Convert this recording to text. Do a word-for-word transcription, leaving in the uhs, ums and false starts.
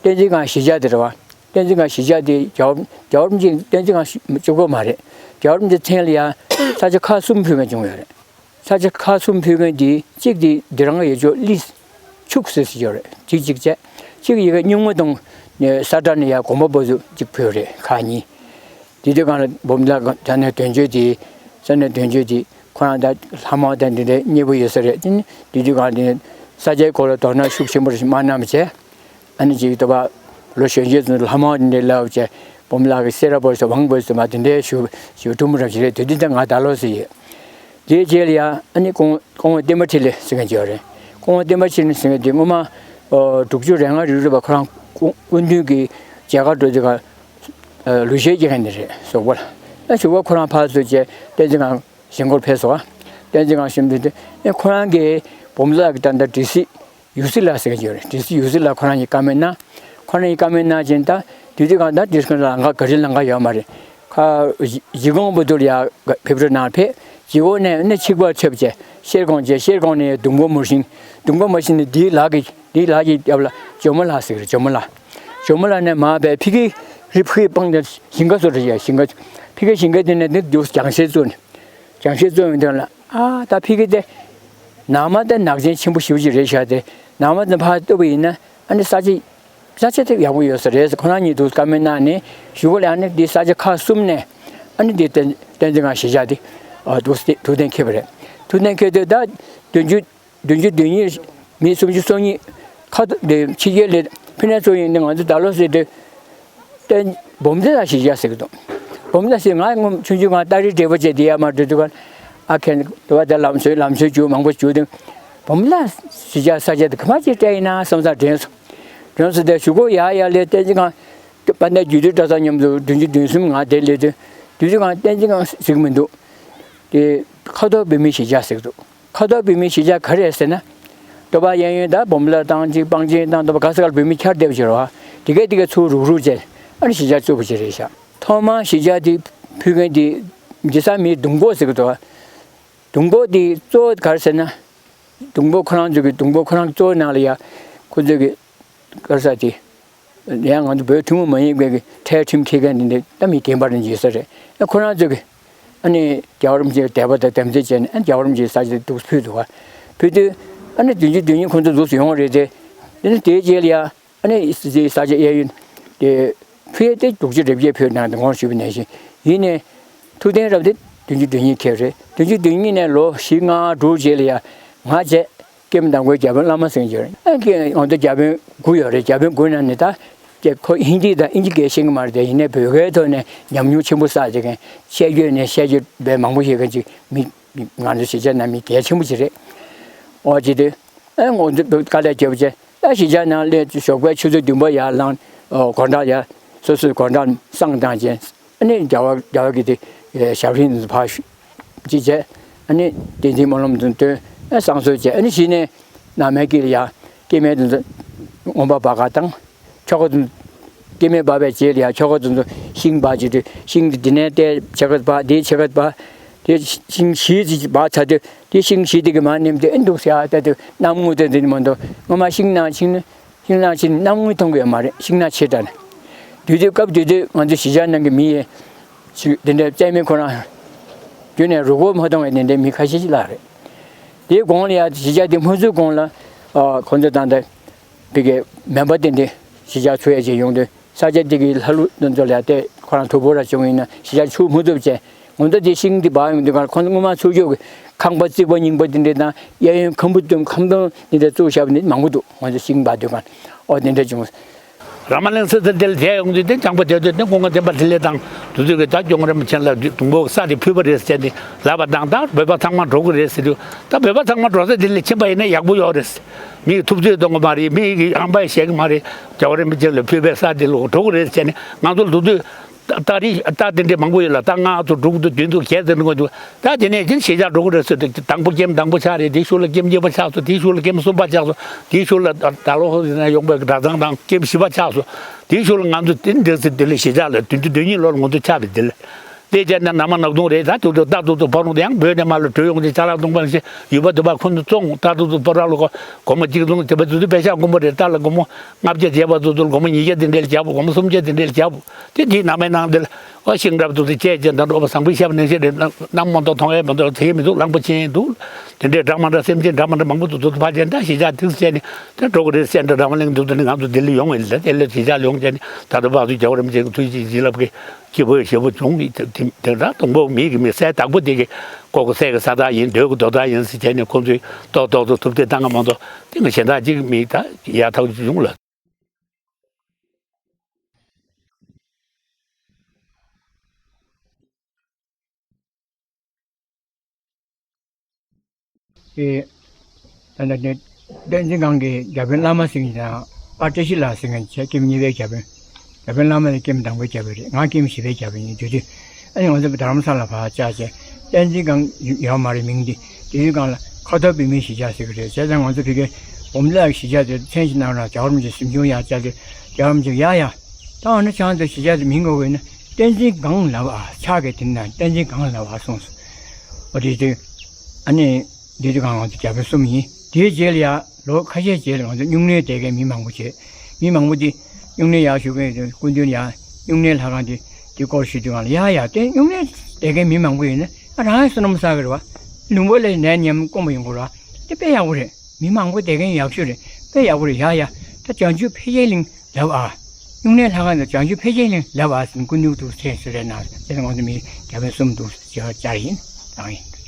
བསྟན་འཛིན་སྒང་གཞིས་ཆགས་དེ་རེད་བ། བསྟན་འཛིན་སྒང་གཞིས་ཆགས་དེ་རྒྱལ་བ་རྒྱལ་བ་རིན་པོ་ཆེ་བསྟན་འཛིན་སྒང་གཞིས་གཅིག་པོ་མ་རེད། རྒྱལ་བ་རིན་པོ་ཆེ་མཚན་ལ་ཡང་ས་ཆ་ཁག་གསུམ་ཕུལ་མཁན་བྱུང་ཡོད་རེད། ས་ཆ་ཁག་གསུམ་ཕུལ་མཁན་དེ་གཅིག་དེ་འདི་རང་ཡོད་ཆོག་ལིས་ཆུག་ཟེར་ཟེར་ཡོད་རེད། གཅིག་གཅིག་བྱས། གཅིག་ཡི་གེ་སྨྱུག་མ་དང་ས་ཁྲ་ནས་ཡང་དགོན་པ་པོ་ཚོ་གཅིག་ཕུལ་རེད། ཁག་གཉིས། དེ་དུས་སྒང་ལ་འབུམ་ལ་ས་གནས་དོན་གཅོད་དེ་ས་གནས་དོན་གཅོད་དེ་ཁོ་རང་ད་ལྷ་མོ་དང་འདི་འདྲའི་མཉེས་པོ་ཡོད་ས་རེད། དེ་ནི་དེ་དུས་སྒང་དེ་ས་ཆའི་སྐོར་ལ་དོ་སྣང་ཤུགས་ཆེན་པོ་ཞིག་མ་གནང་བ་བྱས། ཨ་ནི་ཅིག་ལྟ་བ་ལོ་གཞོན་སྐྱེས་ཚོ་ལྷ་མོ་འདི་ལབ་བྱས། འབུམ་ལགས་ཀྱི་སེ་ར་བོ་ཟེར་ཝང་བོ་ཟེར་མ་དེ་འདྲའི་ཞུ་ཞུ་ཐུབ་མི་རབས་ཞིག་རེད། དེ་དུས་ད་ང་ད་ལོ་ཟེར་ཡོད། དེའི་རྗེས་ལ་ཡང་ཨ་ནི་ཀོང་ཀོང་པོ་བསྟན་པ་འཕྲིན་ལས་ཟེར་མཁན་ཅིག་ཡོད་རེད། ཀོང་པོ་བསྟན་པ་འཕྲིན་ལས་ཟེར་མཁན་དེ་སྔོན་མ་ཨོ་དྲུག་ཅུ་རེ་ལྔ་རེ་དྲུག་པ་ཁོ་རང་སྐུ་སྐུ་མདུན་གྱི་མཇལ་ཁ་འགྲོ་དུས་སྒང་ལུས་ཤེད་སྐྱེ་མཁན་དེ་རེད་ཟོག་པོ་ལ། ཨ་ཞུ་བ་ཁོ་རང་ཕར་ཚུར་བྱས་བསྟན་འཛིན་སྒང་ཞིང་ཁོར་ཕེབས་སོང་བ། བསྟན་འཛིན་སྒང་ཞིང་དུས་དེ་ཨེ་ཁོ་རང་གིས་འབུམ་ལགས་ཀྱི་ད་ལྟ་སྒྲིག་སྲིད་ཡུ་སི་ལགས་ཟེར་གྱི་ཡོད་རེད། སྒྲིག་སྲིད་ཡུ་སི་ལགས་ཁོ་རང་གིས་བཀའ་མོལ་གནང་། ཁོ་རང་གིས་བཀའ་མོལ་གནང་བྱས་ད་དུས་དུས་སྒང་ད་དུས་སྒང་ལ་ང་ག་རེ་ལ་ང་ཡོད་མ་རེད། ཁ་གཞིས་གཞིས་ཁོངས་བོད་དུ་ཡ་ཕེབས་འགྲོ་གནང་ཕེབས་གཞིས་ཁོངས་ནས་ནི་ཆིག་པར་ཆབ་བྱས་ཤེལ་གོང་བྱས་ཤེལ་གོང་ནས་དུང་པོ་མུར་ཤིང་དུང་པོ་མུར་ཤིང་ནས་དེའི་ལག་གི་དེའི་ལག་གི་རྒྱབ་ལ་ཇོ་མོ་ལགས་ཟེར་གྱི་རེད། ཇོ་མོ་ལགས། ཇོ་མོ་ལགས་ནས་མར་བས་ཕི་གི་རི་ཕི་གི་སྤང་དེ་ཞིང་ཁ་སོ་རེད་ཡ། ཞིང་ཁ་ཕི་གི་ཞིང་ཁ་དེ་ནས་ནི་རྒྱང་ཤེལ་བཙུགས་ནས། རྒྱང་ཤེལ་བཙུགས་ཡོང་དུས་ལ་ཨ་ད་ཕི་གི་དེ་ནགས་མ་དེ་ནག་ཅན་ཆེན་པོ་ཞེ་པོ་ཅིག་རེད་ཤག་དེ་ནགས་མ་དེ་ཕར་གཏུབ་པ་ཡིན་ན་ཨ་ནི་ས་ཆ་ས་ཆ་དེ་ཡག་པོ་ཡོད་ས་རེད་ཟེར་ཁོ་རང་གཉིས་འདུག་བཀའ་མོལ་གནང་ནས་གཞུག་གུ་ལ་ཨ་ནི་འདི་ས་ཆ་ཁག་གསུམ་ནས་ཨ་ནི་འདི་བསྟན་བསྟན་འཛིན་སྒང་གཞིས་ཆགས་དེ་ཨ་འདུག་ཐུགས་གཏན་འཁེལ་བ་རེད། ཐུགས་གཏན་འཁེལ་དུས་ད་བདུན་ཅུ། བདུན་ཅུ་དོན་གཉིས། མི་སུམ་ཅུ་སོ་གཉིས་ཁ་ཐུག་དེ་ཕྱི་རྒྱལ་ལ་ཕི་ནས་ཚོ་ཡིན་ནི་ང་ཚོ་ད་ལོ་ཟེར་དུས་བསྟན་འབུམ་སྡེ་ལ་གཞིས་ཆགས་ཟེར་གི་འདུག་འབུམ་སྡེ་ཟེར་ང་ངོ་ཆུང་ཆུང་ང་ཏ་རིག་འབྲས་བུ་བཅས་དེ་ཡར་མར་འགྲོ་དུས་ཀ་ཨ་ཁན་དུ་བ་དེ་ལམ་སྲོལ་ལམ་སྲོལ་བྱུང་མང་པོ་བྱུང་དུས་འབུམ་སྡེ་གཞིས་ཆགས་ས་ཆ་དེ་ག་མ་ཅིག་སྤྲད་ཡིན་ན་བསམ་ས་དྲན་སོང་། དྲན་སོང་དེ་གཞུག་གུ་ཡར་ཡར་ལས་བསྟན་འཛིན་སྒང་དཔལ་ལྡན་རྒྱུད་སྟོད་གྲྭ་ཚང་མཉམ་དུ་བདུན་ཅུ་དོན་གསུམ་ང་དེ་སླེབས་དུས་དུས་ཚོད་སྒང་བསྟན་འཛིན་སྒང་ཟེར་གི་མི་འདུག་དེ་ཁ་ཐོར་བོད་མིའི་གཞིས་ཆགས་ཟེར་གི་འདུག་ཁ་ཐོར་བོད་མིའི་གཞིས་ཆགས་ག་རེ་རེད་ཟེར་ན། དོ་པ་གཡས་གཡོན་དང་འབུམ་ལ་དང་ཅིག་སྤང་ཆེན་དང་དོ་པ་ག་ས་གར་བོད་མི་ཁྱར་བསྡད་པ་ཅིག་རེད་བ། དེ་གས་དེ་གས་ཚུར་རུག་རུག་བྱས་ཨ་ནི་གཞིས་ཆགས་བཙུགས་པ་ཅིག་རེད་ཤག་ཐོག་མར་གཞིས་ཆགས་དེ་ཕུལ་མཁན་དེ་འཇིགས་བྱེད་མི་དུང་པོ་ཟེར་གི་འདུག་དུང་པོ་དེ་གཙོ་བོ་ག་རེ་ཟེར་ན། དུང་པོ་ཁོ་རང་ཚོ་གི་དུང་པོ་ཁོ་རང་གཙོ་བོ་ནང་ལ་ཡ་ཁོ་ཚོ་གི་ག་རེ་ཟེར་དེ། ཡང་ང་ཚོ་བོད་ཐུན་མོང་མ་ཡིན་པའི་གི་ཁྲལ་ཁྲིམས་འཁྱེར་མཁན་དེ་འདྲ་ད་མི་རྒན་པ་རང་ཡོད་ས་རེད། ཨ་ཁོ་རང་ཚོ་གི་ཨ་ནི་རྒྱལ་བ་རིན་པོ་ཆེ་དད་པ་དང་དམ་ཚིག་བྱས་ནས་ཨ་རྒྱལ་བ་རིན་པོ་ཆེའི་ས་ཆ་དེ་འདུག་ཕུལ་འདུག་བ། ཕུལ་དུས་ཨ་ནི་བདུན་ཅུ་དོན་གཉིས་ཁོང་ཚོ་འདུག་སེ་ཡོང་བ་རེད་དེ། དེ་ནི་དེའི་རྗེས་ལ་ཡ་ཨ་ནི་ས་ཆ་གཡས་གཡོན་དེ་ཕུལ་ཡས་དེ་དྲུག་ཅུ་རེ་བརྒྱད་ཕུལ་གནང་དེ་ངོ་ཞུས་པ་ནང་བཞིན་ཡིན་ནའི་ཐུབ་བསྟན་རབ་དེ་བདུན་ཅུ་དོན་གཉིས་ཁེལ་རེད། བདུན་ཅུ་དོན་གཉིས་ནས་ལོ་བཞི་ལྔ་དྲུག་རྗེས་ལ་ཡ་ང་བྱས། ཀེམ་དང་པོའི་བརྒྱ་དཔོན་བླ་མ་སེང་གེ་རེད། ཨ་ཀེ་ང་ཚོ་བརྒྱ་དཔོན་དགུ་ཡོད་རེད། བརྒྱ་དཔོན་དགུ་ནང་ནས་ད་ཀེ་ཁོ་ཧིན་དི་དང་ཨིན་ཇི་སྐད་ཤེས་ཀྱི་མ་རེད་དེ། ཡིན་ནའི་བོད་སྐད་ཐོག་ནས་ཉམས་མྱོང་ཆེན་པོ་བསགས་བྱེད་མཁན་བཤད་རྒྱུ་ནས་བཤད་རྒྱུ་བས་མང་པོ་ཤེས་མཁན་ཅིག་མི་ང་ཚོ་གཞིས་ཆགས་ནང་མི་གལ་ཆེན་པོ་ཅིག་རེད། ཨོ་ཅི་དེ་ཨ་ང་ཚོ་དཀའ་ལས་བརྒྱབ་བྱས་ཨ་གཞིས་ཆགས་ནང་སླེབས་ཞོགས་པའི་ཆུ་ཚོད་བདུན་པ་ཡར་ལངས། ཨོ་སྒོ་འགྲམ་ཡར་སོ་སོའི་སྒོ་འགྲམ་བསང་བཏང་བྱས། ཨ་ནི་རྒྱལ་བ་རྒྱལ་བ་གི་དེ་ཞབས་རིམ་དུ་ཕར་ཅིག་བྱས། ཨ་ནི་བསྟན་འཛིན་སྨོན་ལམ་དུ་བཏོན། ཨ་བསང་གསོལ་བྱས། ཨ་ནི་གཞི་ནས་ནང་མའི་དཀྱིལ་ལ་ཡ་སྐྱེ་དམན་དེ་ཚོ་མངོན་པ་སྦ་ག་བཏང་། ཆོ་ག་དེ་ཚོ་སྐྱེ་དམན་སྦ་བའི་རྗེས་ལ་ཡ་ཆོ་ག་དེ་ཚོ་ཤིང་སྦ་བྱས་ཏེ་ཤིང་དེ་འདི་ནས་བལྟས་ཕྱེད་ཀ་སྦ་དེ་ཕྱེད་ཀ་སྦ། དེ་ཤིང་བཞི་ཅིག་སྦ་ཚར་དུས་དེ་ཤིང་བཞི་དེ་གི་མར་ནེམ་དེ་ཨེ་འདུག་ཟེར་ཡ་ལྟ་དུས་གནམ་སྔོན་དེ་འདི་ནི་མ་གཏོགས་སྔོན་མ་ཤིང་ནང་ཤིང་ནི། ཤིང་ནགས་ཕྱིན་གནམ་སྔོན་མཐོང་གི་ཡོད་མ་རེད། ཤིང་ནགས་ཆེ་དྲགས་ནས། དུས་དུས་སྐབས་དུས་དུས་ང་ཚོ་གཞིས་ཆགས་ནང་གི་མི་ཡིས་ཅིག་དེ་འདྲའི་རྩེད་མོ་ཁོ་རང་བརྒྱུད་ནས་རུ་སྐོར་མ་གཏོང་བའི་དེ་འདྲའི་མི་ཁ་ཤས་ཤིག་ལ་རེད། དེའི་གོང་ལ་ཡང་གཞིས་ཆགས་དེ་མ་ཚུགས་གོང་ལ་ཨ་ཁོ་ཚོ་ད་ལྟ་བི་གའི་མེམ་བར་དེ་འདྲའི་གཞིས་ཆགས་ཚུགས་ཡ་ཅིག་ཡོང་དུས། ས་ཆ་དེ་གི་ལྷ་ཀླུ་དེ་ཚོ་ལ་བལྟས་ཁོ་རང་ཐུགས་ཕོག་ར་བྱུང་ཡིན་ན་གཞིས་ཆགས་ཚུགས་མ་ཐུབ་བྱས། ང་ཚོ་དེ་ཤིང་དེ་སྦ་ཡོང་དུས་གང་ཁོ་ཚོ་སྔོན་མ་ཚུགས་ཕྱོགས་ཀྱི་ཁང་པ་རྩིག་པ་རྙིང་པ་དེ་འདྲས་དང་གཡས་གཡོན་ཁམ་བུ་བཏོན་ཁམ་སྡོང་དེ་འདྲས་བཙུགས་བཞག་པ་ནི་མང་པོ་འདུག་ང་ཚོ་ཤིང་སྦ་དུས་གང་ཨོ་དེ་འདྲས་བྱུང་། ར་མ་གླིང་ས་ཆ་དེ་ལ་བསྡད་ཡོང་དུས་དེ་ལྗང་པ་དེ་དུས་དེ་ཀུན་དགའ་བསྟན་པ་འཕྲིན་ལས་དང་དེ་ཚོ་གི་ད་སྐྱོང་རིན་པོ་ཆེ་ལ་དུང་ཕོག་ས་དེ་ཕུལ་བ་རེད་ཟེར་ནས་ལབ་པ་དང་ད་བོད་པ་ཚང་མ་འགྲོ་གི་རེད་ཟེར་དུས་ད་བོད་པ་ཚང་མ་འགྲོ་ས་དེ་ལ་ཕྱིན་པ་ཡིན་ན་ཡག་པོ་ཡོད་རེད། མི་ཡི་ཐུབ་ཚོད་གཏོང་གི་མ་རེད། མི་ཡི་ཧམ་པ་བཤད་གི་མ་རེད། རྒྱལ་བ་རིན་པོ་ཆེ་ལ་ཕུལ་བའི་ས་དེ་ལ་འགྲོ་གི་རེད་ཟེར་ནས་ང་ཚོ་ལ་དུས་ཚོད། རྟ་རི་རྟ་དེ་འདྲས་མང་པོ་ཡོད་ལ་རྟ་ལྔ་དང་དྲུག་དང་བདུན་དང་བརྒྱད་དེ་འདྲ་འདུག་ད་དེ་ནས་ཀྱང་གཞིས་ཆགས་འགྲོ་གི་རེད་ཟེར་དུས་དང་པོ་ཀེམ་དང་པོ་ཆགས་རེད། དེའི་ཤུལ་ལ་ཀེམ་གཉིས་པ་ཆགས་སོང་། དེའི་ཤུལ་ལ་ཀེམ་གསུམ་པ་ཆགས་སོང་། དེའི་ཤུལ་ལ་ད་ལོ་ཧོ་ཟེར་ན་ཡོང་པའི་གྲྭ་ཚང་དང་ཀེམ་བཞི་པ་ཆགས་སོང་། དེའི་ཤུལ་ལ་ང་ཚོ་དེ་འདྲ་ཟེར་དེ་ལ་གཞིས་ཆགས་ལ་བདུན་ཅུ་དོན་གཉིས་ལོར་ང་ཚོ་ཆགས་པའི་དེ་ལ་ དེ་བྱས་ན་ན་མ་ནག་དུང་རེད། ད་ཏུ་ཏུ་ཏ་ཏུ་ཏུ་ཕོ་རོང་དེ་ཡང་བོད་ནས་མ་ལ་བྲོས་ཡོང་དེ་ཅ་ལག་དུང་པ་ཞེས་ཡུལ་པ་དུ་པ་ཁུན་ཏུ་བཙོང་། ཏ་ཏུ་ཏུ་ཕོ་ར་ལོ་གོ་གོ་མ་གཅིག་དུང་དེ་བ་ཏུ་ཏུ་པེ་ཤ་དགོན་པ་རེད། ཏ་ལ་སྒོར་མོ་ལྔ་བརྒྱ་བྱས་པ་ཏུ་ཏུ་སྒོར་མོ་ཉིས་བརྒྱ་དེ་འདྲས་རྒྱབ། སྒོར་མོ་སུམ་བརྒྱ་དེ་འདྲས་རྒྱབ། དེ་དེའི་ནང་མའི་ནང་དེ་ལ་ཨོ་ཤིང་རབ་ཏུ་ཏུ་བཅད་ཅེས་ད་འགྲོ་བ་བཟང་པོའི་ཤ་བ་ནས་ཤེས་རེད། གནམ་མ་མཐོ་མཐོང་ཡས་མ་མཐོ་དེ་མི་འདུག་གླང་པོ་ཆེན་འདུག་དེ་འདྲས་འདྲ་མ་འདྲ་སེམས་ཅན་འདྲ་མ་འདྲ་མང་པོ་ཏུ་ཏུ་ཏུ་ཕ་ཅན་ད་གཞིས་ཆགས་ཏིག་ཙམ་བྱས་ནས་དེ་འགྲོ་གི་རེད་ཟེར། འདྲ་འདྲ་མ་གླེང་འདུག་དེ་ནི་ང་ཚོ་ལྡི་ལི་ཡོང་བས་ལ་དེ་ལ་གཞིས་ཆགས་ལ་ཡོང་བྱས་ནས་ད་ལྟ་བག་ཚོད་རྒྱལ་བ་རིན་པོ་ཆེ་གི་ཐུགས་རྗེ་བྱིན་རླབས་ཀྱིས། སྐྱིད་པོ་ཞེ་པོ་བྱུང་། དེ་དེ་དང་དང་པོ་མི་གི་མི་སའི་བདག་པོ་དེ་གི་ཀོ་ཀོ་སའི་གི་ས་བདག་ཡིན། རྡོའི་གི་རྡོ་བདག་ཡིན་ཟེར་བྱས་ནས་ཁོང་ཚོས་ཏོག་ཏོག་ཏོག་ཐུབ་དེ་བཏང་ག་མ་གཏོགས་དེ་ང་གཞན་དག་ཅིག་མི་ད་ཡག་ཐག་ཆོད་བྱུང་ལ། ཨེ། ད་ལྟ་དེ་བསྟན་འཛིན་སྒང་གི་བརྒྱ་དཔོན་བླ་མ་ཟེར་མཁན་དང་པ་བཀྲ་ཤིས་ལགས་ཟེར་མཁན་བྱས་ཀེམ་གཉིས་པའི་བརྒྱ་དཔོན། བརྒྱ་དཔོན་བླ་མ་ནི་ཀེམ་དང་པོའི་བརྒྱ་དཔོན་རེད། ང་ཀེམ་བཞི་པའི་བརྒྱ་དཔོན་ཡིན། དེ་དུས་ཨ་ནི་ང་ཚོ་རྡ་རམ་ས་ལ་ཕར་བཅར་བྱས་བསྟན་འཛིན་སྒང་ཡོད་མ་རེད་མིང་འདི། དེ་དུས་སྒང་ལ་ཁ་ཐོར་བོད་མིའི་གཞིས་ཆགས་ཟེར་གི་རེད། བྱས་ཙང་ང་ཚོ་ཕ་གིའི་འབུམ་རམས་གཞིས་ཆགས་དེ་མཚན་ཞིག་གནང་རོགས། རྒྱལ་བ་རིན་པོ་ཆེ་གཟིམ་ཆུང་ཡར་བཅར་དུས་རྒྱལ་བ་རིན་པོ་ཆེ་ཡ་ཡ། ད་འོ་ན་ཆང་དུ་གཞིས་ཆགས་དེ་མིང་གོ་བས་ན་བསྟན་འཛིན་སྒང་ལབ་ཨ། ཕྱག་གི་དེ་ན་བསྟན་འཛིན་སྒང་ལབ་ཨ་གསུངས་སོ། འོ་དེ་དུས་ཨ་ནི་དེ་དུས་སྒང་ང་ཚོ་བརྒྱ་དཔོན་གསུམ་ཡིན། དེའི་རྗེས་ལ་ཡ་ལོ་ཁ་ཤས་རྗེས་ལ་ང་ཚོ་སྨྱུང་གནས་བསྡད་མཁན་མི་མང་པོ་བྱས། མི་མང་པོ་དེ་སྨྱུང་གནས་ཡར་བཞུགས་མཁན་དེ་སྐུ་མདུན་ཡ་སྨྱུང་གནས་ལྷ་ཁང་དེ་དེ་སྐོར་ཞུ་དུས་སྒང་ལ་ཡ་ཡ་དེ་སྨྱུང་གནས་བསྡད་མཁན་མི་མང་པོ་ཡིན་ན་ཨ་རང་ཡང་བསོད་ནམས་བསགས་གི་རེད་བ། ལུང་པ་ལ་ནས་ཉམས་སྐོང་བ་ཡོང་གི་རེད་བ། དེ་དཔེ་ཡག་པོ་རེད། མི་མང་པོ་བསྡད་མཁན་ཡག་ཤོས་རེད། དཔེ་ཡག་པོ་རེད། ཡ་ཡ། ད་བྱང་ཆུབ་འཕེལ་རྒྱས་གླིང་ལབ་ཨ། སྨྱུང་གནས་ལྷ་ཁང་དང་བྱང་ཆུབ་འཕེལ་རྒྱས་གླིང་ལབ་ཨ་ཟེར་ནས་སྐུ་མདུན་དུ་ཚེ་བསོད་རེ་གནང་། དེ་ལ་ང་ཚོ་མི་བརྒྱ་དཔོན་གསུམ་འདུག་ཟེར་བྱ་བ་བཅར་ཡིན། དང་ཡིན།